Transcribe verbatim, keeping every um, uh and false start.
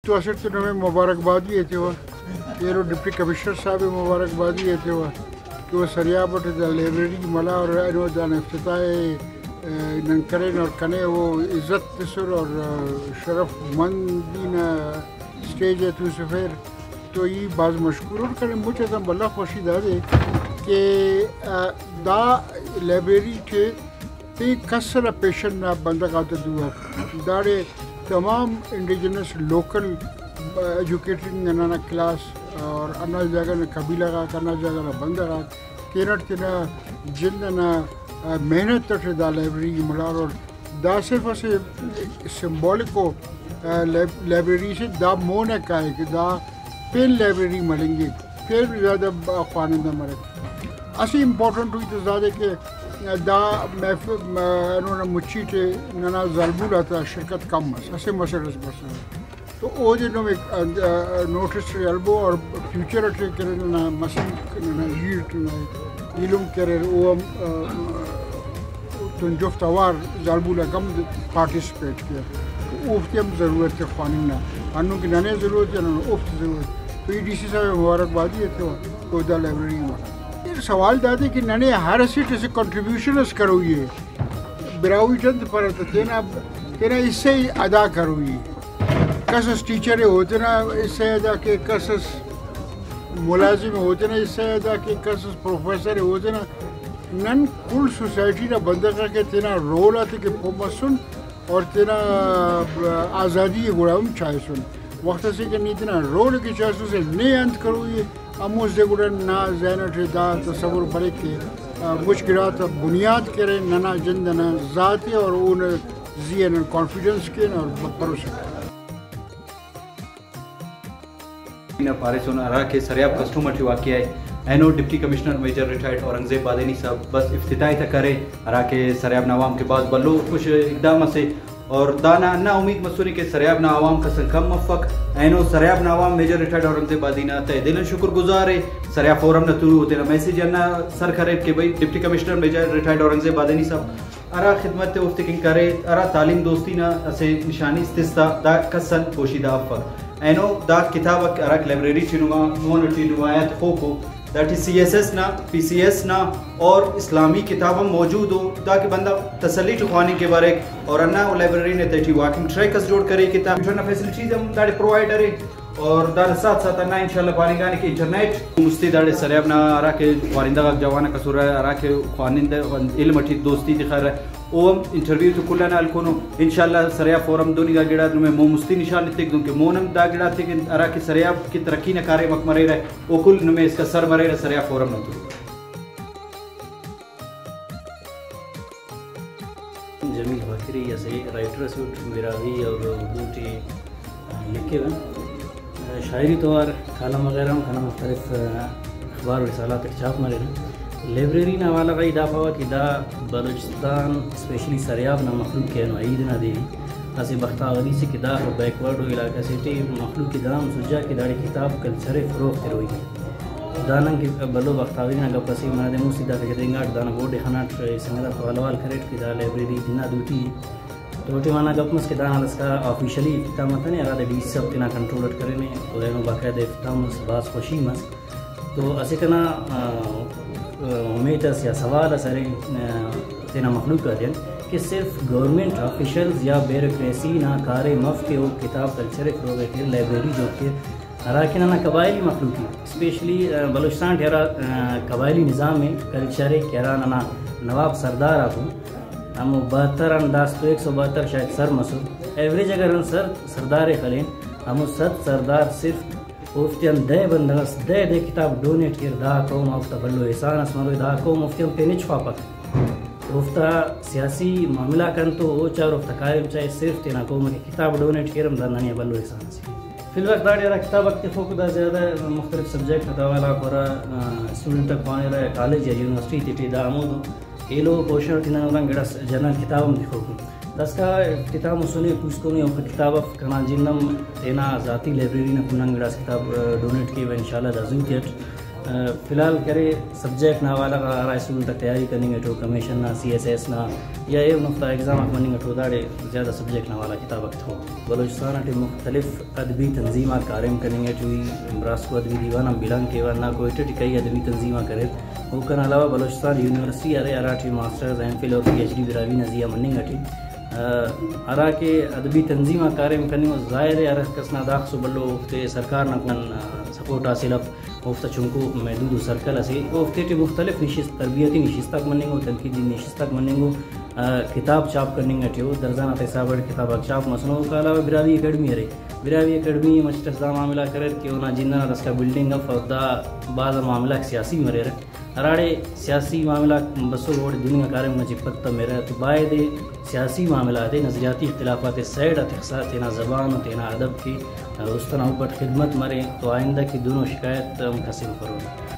تو اسٹ تو نمے مبارکبادی ایتیوہ، ایلو ڈپٹی کمشنر صاحب ءِ مبارکبادی ایتیوہ کہ او سریاب اٹ دا لائبریری ملا اور اینو دانا افتتاح ءِ، آ، نن کرین اور کنے او عزت تسر اور، آ، شرف مندی نا اسٹیج ءِ توسفیر۔ تو ای بھاز مشکور اُن۔ کنے مچ آتیان بھلا خوشی دادے کہ، آ، دا لائبریری ٹی پین کس ئنا پیشن نا بندغ آتا دو اف۔ داڑے تمام انڈیجنس لوکل ایجوکیٹڈ ننا کلاس اور ہندا جاگہ نا قبیلہ غاک، ہندا جاگہ نا بندغ آک تینٹ تینا جند ئنا، آ، محنت ئٹ دا لائبریری ملار اور دا صرف اسہ سمبولک او، آ، لائب-، لائبریری سے دا مون آ کائک، دا پین لائبریری ملنگک، پین زیادہ خوانندہ مریک۔ اسہ امپورٹنٹ ہیت اس دادے کہ دا محفل، اینو نا مچی ٹی ننا زالبول آتا شرکت کم مس، اسہ مسڑ اس بس۔ تو اودے نمے، آ، آ، نوٹس ٹی ہلبو اور فیوچر ٹی کہ ننا مسنک ننا ہیت نا ایلم کہ اریر، او ہم، آ، تون جفت اوار زالبول آک ہم پارٹیسپیٹ کیر۔ اوفتے ہم ضرورت ءِ خواننگ نا، ہندن کہ ننے ضرورت ءِ، ہندن اوفتے ضرورت۔ تو ای ڈی سی صاحب ءِ مبارکبادی ایتیوہ، او دا لائبریری ملا۔ سوال دادے کہ ننے ہر اسٹ اسہ کنٹریبیوشن اس کروئی ءِ، براہوئی ٹی انت پارہ تہ تینا، تینا حصہ ءِ ادا کروئی ءِ۔ کس اس ٹیچر ءِ، او تینا حصہ ءِ ادا کے، کس اس ملازم ءِ، او تینا حصہ ءِ ادا کے، کس اس پروفیسر ءِ، او تینا۔ نن کل سوسائٹی نا بندغ آک ءِ، تینا رول آتے کہ پہہ مسن اور تینا آزادی ءِ گڑا ہم چاہسن۔ وخت اسے کہ نی تینا رول ءِ کہ چاہسس، نے انت کروئی ءِ، ہموسے گڑا نا ذہن اٹ دا تصور بریک کہ، آ، مچ گڑاتا بنیاد کرے ننا جند ئنا ذات ءِ اور اونا زی آ نن کانفیڈنس کین اور بھروسہ کین۔ نا پاریسن، ہراکہ سریاب کسٹم اٹی واقع ءِ۔ اینو deputy commissioner major retired Aurangzeb Badini صاحب بس افتتاح تہ کرے، ہراکہ سریاب نا عوام کہ بھاز بھلو خوش اقدام اسے۔ اور دانا ہندا امید مسنے کہ سریاب نا عوام کس آن کم مفک۔ اینو سریاب نا عوام میجر ریٹائرڈ اورنگزیب بادینی نا تہہ دل آن شکر گزار ءِ۔ سریاب فورم نا تھرو تینا میسج آن ہندا سر کریر کہ بھئی، deputy commissioner major retired Aurangzeb Badini صاحب ہرا خدمت ءِ اوفتے کن کرے، ہرا تعلیم دوستی نا اسہ نشانی اس تس تہ، دا کس آن پوشیدہ افک۔ اینو دا کتاب آک ہراکہ لائبریری ٹی نما مون اٹی نما آ تخوکو، داٹی سی ایس ایس نا، پی سی ایس نا اور اسلامی کتاب ہم موجود ءُ، تاکہ بندغ تسلی ٹی خواننگ کہ بریک۔ اور ہندا او لائبریری نا تہٹی واکنگ ٹریک اس جوڑ کرے، کتاب ٹیوشن نا فیسلٹیز ہم داڑے پرووائڈ ارے۔ اور دانا ساتھ ساتھ ہندا انشاءاللہ پاننگانے کہ انٹرنیٹ مستی داڑے سریاب نا ہراکہ خوانندہ غاک جوان آک اسرہ، ہراکہ خوانندہ علم اٹی دوستی تخرہ، او ہم انٹرویو تو کل آن ہلکونو۔ انشاءاللہ سریاب فورم دننگا گڑا نمے مون مستی نشان ایتک، دنکہ مون ہم دا گڑاتے کن ہراکہ سریاب کہ ترقی نا کاریم آک مریرہ، او کل نمے اسکا سر مریرہ سریاب فورم نا تھرو۔ جمیل باقری اسہ رائٹر اسے اٹ، براہوئی اور اردو ٹی لکھوہ۔ شاعری توار کالم وغیرہ ہم کنا مختلف اخبار و رسالات اٹ چھاپ مریرہ۔ لائبریری نا حوالہ غا ای دا پاوہ کہ دا بلوچستان، اسپیشلی سریاب نا مخلوق کہ اینو عید نا دے اسہ بختاوری سے کہ داخہ بیکورڈ ءُ علاقہ سے ٹی مخلوق کہ دنا مسجا کہ داڑے کتاب کلچر ءِ فروغ تروئی۔ دا نن کہ بھلو بختاوری نا گپ اسے، منہ دے مون سیدھا کہ دینگاٹ دانا بورڈ ءِ خناٹ، سنگت آتتون حوال وال کریٹ کہ دا لائبریری ہنا دوٹی ءِ۔ تو اوٹی منہ گپ مس کہ دانا داسکا آفیشلی افتتاح متنے، ہرادے ڈی سی صاحب تینا کنٹرول اٹ کرینے، تو اینو باقاعدہ افتتاح مس، بھاز خوشی مس۔ تو اسہ کنا، آ، آ، امیت اس یا سوال اس ارے، آ، تینا مخلوق آتیان کہ صرف گورنمنٹ آفیشلز یا بیوروکریسی نا کاریم اف کہ او کتاب کلچر ءِ فروغ ءِ کیر، لائبریری جوڑ کیر، ہراکہ ننا قبائلی مخلوق ءِ، اسپیشلی، آ، بلوچستان ٹی ہرا، آ، قبائلی نظام ءِ، کلچر ءِ کہ ہرا ننا نواب سردار آکو، ہمو بہتر آن داسہ تو ایک سو بہتر شاید سر مسر، ایوریج اگر ہند سر سردار ءِ خلین، ہمو صد سردار صرف اوفتے آن دہ بندغ اس دہ دہ کتاب ڈونیٹ کیر، دا قوم آ اوفتا بھلو احسان اس مروئے، دا قوم اوفتے آن پین ہچ خواپک۔ اوفتا سیاسی معاملہ آک انتو او چار، اوفتا کاریم چائے، صرف تینا قوم اکن کتاب ڈونیٹ کیر ہم دا ننے آ بھلو احسان اسے۔ فی الوقت داڑے ہرا کتاب آک تخوک دا زیادہ مختلف سبجیکٹ آتا حوالہ غاک ہرا، آ، اسٹوڈنٹ آک خوانرہ کالج یا یونیورسٹی تیٹی، دا ہمودو ایلو پورشن اٹی نن ہُرن، گڑاس جنرل کتاب ہم تخوکن۔ داسکا افتتاح مسنے، پوسکن ءِ، اوخہ کتاب اف، کنا جند ہم تینا ذاتی لائبریری نا کننگ، گڑاس کتاب، آ، ڈونیٹ کیوہ انشاءاللہ دا زوت اٹ۔ آ، فی الحال کرے سبجیکٹ نا حوالہ غا ہرا اسٹوڈنٹ آک تیاری کننگ اٹو، کمیشن نا، سی ایس ایس نا، یا ایہن ہفتہ ایگزام آک مننگ اٹو، داڑے زیادہ سبجیکٹ نا حوالہ کتاب آک تھو۔ بلوچستان اٹی مختلف ادبی تنظیم آک کاریم کننگ اٹی، براسکو ادبی دیوان آن بلانگ کیوہ، ہندا کوئٹہ ٹی کئی ادبی تنظیم آک اریر۔ اوکان علاوہ بلوچستان یونیورسٹی ارے، ہراٹی ماسٹرز، ایم فل اور پی ایچ ڈی براہوئی نا زیہا مننگ اٹی، آ، ہراکہ ادبی تنظیم آک کاریم کننگ، و ظاہر ءِ ہر کس نا داخسو بھلو اوفتے سرکار نا کن، آ، سپورٹ حاصل اف۔ اوفتا چنکو محدود و سرکل اسے، اوفتے ٹی مختلف نشست، تربیتی نشست آک مننگ ءُ، تنقیدی نشست آک مننگ ءُ، آ، کتاب چاپ کننگ ٹی ءُ، درزان آتا حساب اٹ کتاب آک چاپ مسنو۔ اوکان علاوہ براہوئی اکیڈمی ارے، براہوئی اکیڈمی مچٹ ئس دا معاملہ ءِ کریر کہ اونا جند ئنا داسکا بلڈنگ اف، اور دا بھاز آ معاملہ غاک سیاسی مریرہ، ہراڑے سیاسی معاملہ غاک بسر، اوڑے دننگ نا کاریم مچہ پد تمرہ، تو باید ءِ سیاسی معاملہ غاتے، نظریاتی اختلافات ءِ سائیڈ آ تخسا تینا زبان و تینا ادب کہ است ئنا حب اٹ خدمت مرے، تو آئندہ کہ دنو شکایت ہم کس ئے مفرون۔